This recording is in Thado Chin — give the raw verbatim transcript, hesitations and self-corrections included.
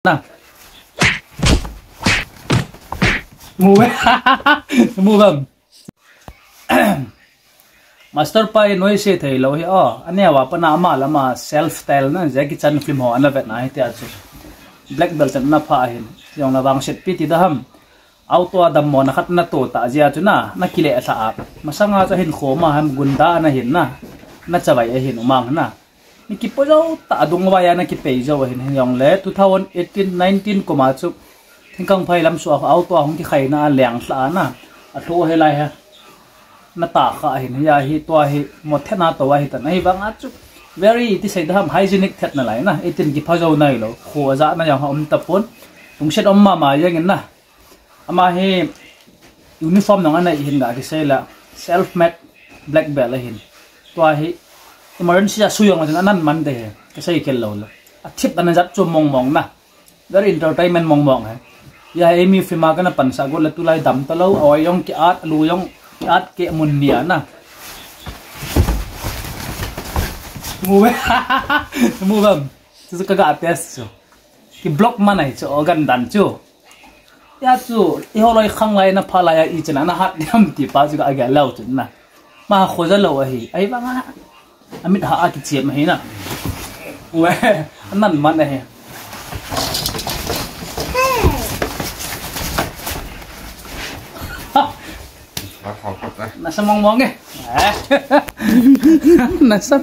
Na. Mu ve. Mu vem. Master pa noi se thei lo hi o. Ane wa pa na ama lama self style na Jackie Chan film ho ana vet na hi tia chu. Black belt na pha hin. Jong la vang set pi ti da ham. Auto a dammo na khat na to ta jia chu na, na kile sa a. Masanga chu hin khoma ham gunda na hin na. Na chavai a hin umang na. Ni kipo jo ta adung vai a na kipei jo hin hin jong le two thousand eighteen nineteen koma chu. Thingkang phai lam su a auto a hung ki khai na a leng sa a na. A tho he lai he. Na ta kha hin ya hi tua hi mo the na to a hi ta na hi vang a chu. Very ti sei da ham hygienic thet na lai na. Eighteen ki pha jo nai lo. Kho a ja na jong ha um ta pon. Tung set um ma ma jeng in na. Ama hi uniform nong anei hin ga kisei la self made black belt ahin. Tua hi emergency a suyong atin anan man de he. Kisei kel lo la. A thip ana jat chu mong mong na. Very entertainment mong mong he. Ya emi film a kana pan sa go la tulai dam ta lo. Awa yong ki at lu yong ki at ke mun nia na. Mu ve. Mu vem. Chu ka ga test chu. Ki block man ai chu organ dan chu. Ya chu, i holoi khang lai na pha lai a i chena na hat diam ti pa chu ka ga lau chu na. Ma kho ja lo ahi. Ai vang a. Amit ha a ki chiam ahi na. We, nan man ahi. Na sa mong mong e. Na sa